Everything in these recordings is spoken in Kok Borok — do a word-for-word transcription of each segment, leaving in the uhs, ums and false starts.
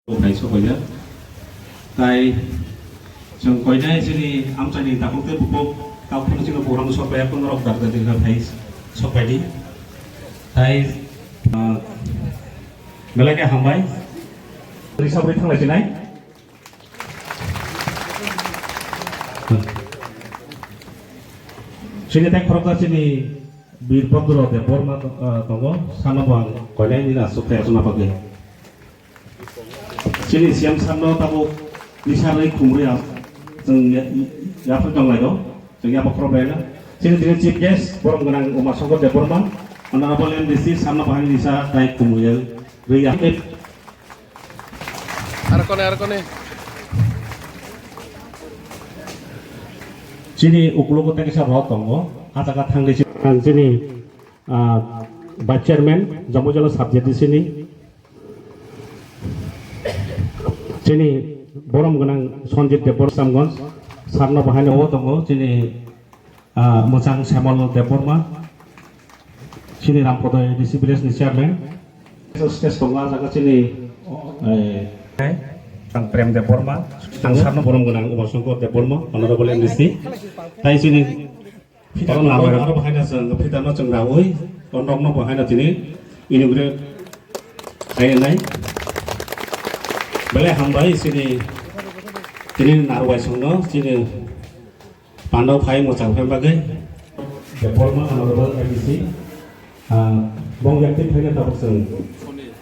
Phai sokphaijak. Tai chwng koinai chini amchaini takhuk tei bukhuk takhukno chini program sokphaiya, kunorok dakdadi khe phai sokphaidi. Tai, ah, belai khe hambai. Risa bai thanglai chinai. Chini tei khoroksa chini Bir Bondro Debbarma, ah, tongo, sano bo ang koinai nini aswk phai aswkna bagwi. Chini C M sir no tabuk tisarwi khumrwi ang chwng ya-, ya-, yaphang tong lai do. Chwng ya bokhorok bai na. Chini tini chief guest, borom gwnang Uma Shankar Debbarma, Honorable M D C, sir no bahai ni sa tai khumrwi ya, rwi ya. Ar kone, ar kone. Chini uklogo tei kisa rw tongo, ah jaga thangwi si-, ang chini, ah, Vice Chairman, Jamojala Sub Z D C ni, chini borom gwnang Sanjit Debbarma Samgonj, sir no bahai no tongo, chini, ah, mwchang Shyamol Debbarma, chini Rampodo A D C village ni chairman. Stage tongo ah jaga chini, eh, ang Prem Debbarma, ang sir no borom gwnang Uma Shankar Debbarma, Honorable M D C. Tai chini Phita oro no aro bahai no chwng phita no chwng raui, o nok no bahai no tini inaugurate khainai. Belai hambai chini, tini narwai songno chini pandao phai mwchang phai bagwi. Debbarma Honorable M D C, ah, bong yakti phaina tabuk chwng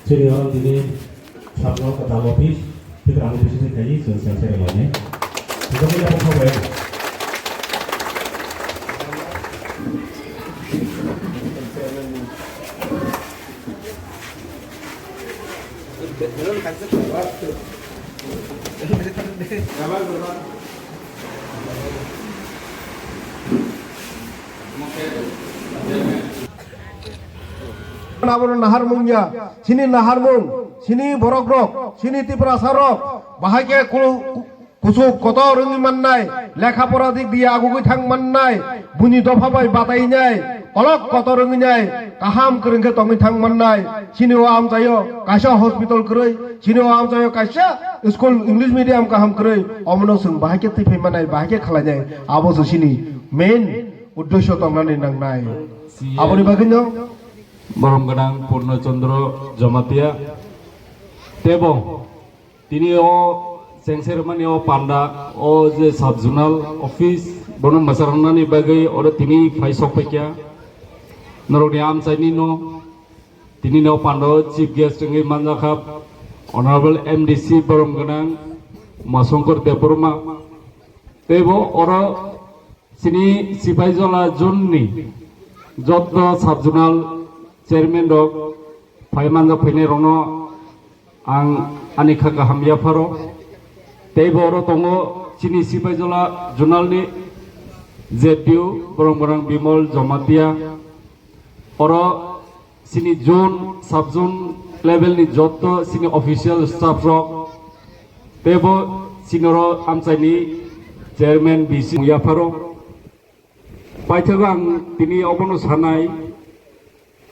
chini oro tini Sabno kwtal office, Tripura office ni kaiwi chwng sensei rwmani. Jotono yaphang khabai. Abono naharmung ya, chini naharmung, chini borok rok, chini Tiprasa rok, bahai khe ku-, ku-, kuchuk kotor wngwi mannai, lekha pora dik di agugwi thang mannai, buini dopha bai batainai, kolok kotor wngwi nai, kaham kwrwng khe tongwi thang mannai, chini o amchaio kaisa hospital kwrwi, chini o amchaio kaisa school English medium kaham kwrwi, omono chwng bahai khe twi phai mannai, bahai khe khlainai, abo se chini main uddesyo tongnani nangnai. Aboni bagwino borom gwnang Purno Chandra Jamatia tebo tini o chengse rwmani o panda o je sub zonal office bono mwchang rwnani bagwi oro tini phai sok phaikha norokni amchaini no. Tini no panda o chief guest wngwi manjakha Honorable M D C borom gwnang Masongkor Debbarma. Teibo oro chini Sipaijola zone ni joto sub zonal chairman rok phai manjak phainai rokno ang ani kha kaham yapharo. Teibo oro tongo chini Sipaijola zonal ni Z P O borom gwnang Bimol Jamatia. Oro chini zone, sub zone level ni joto chini official staff rok, teibo chini oro amchaini chairman B C yapharo. Paithago ang tini obono sanai,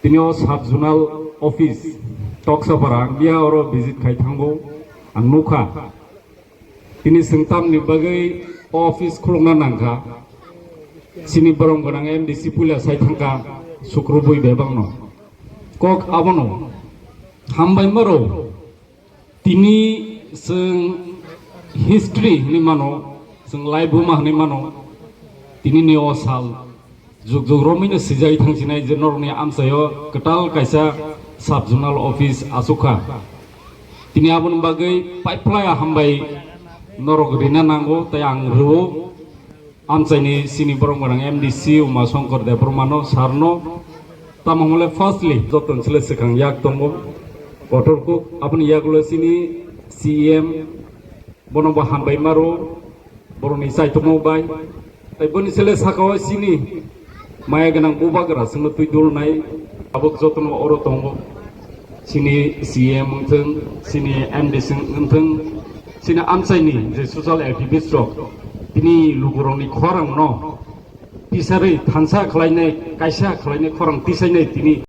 tini o sub zonal office Toksapara, ang biya oro visit khai thango, ang nukha. Tini chwng tamni bagwi o office khulukna nangkha? Chini borom gwnang M D C puila sai thangkha Sukrubui bebakno. Kok abono hambai maro tini chwng history hinwi mano, chwng laibuma hinwi mano. Tini ni o sal Jug jug romwi no swijai thangsinai je norokni amchaio kwtal kaisa sub zonal office achukha. Tini aboni bagwi paiphlai hambai norok rina nango tei ang rwo. Amchaini chini borom gwnang M D C Uma Shankar Debbarmano sir no tamo hwnle firstly joto ni chwle swkang yak tongo kotor kuk aboni yagulo chini C E M. Bono bo hambai maro, boroni chaitokma bai. Tai boni sele saka o chini maya gwnang bubagra chwngno twi dulnai, tabuk jotono oro tongo. Chini C M wngthwng, chini M D C wngthwng, chini amchaini je social activist rok, tini lugurokni khorangno tisarwi thansa khlainai, kaisa khlainai khorang tisainai tini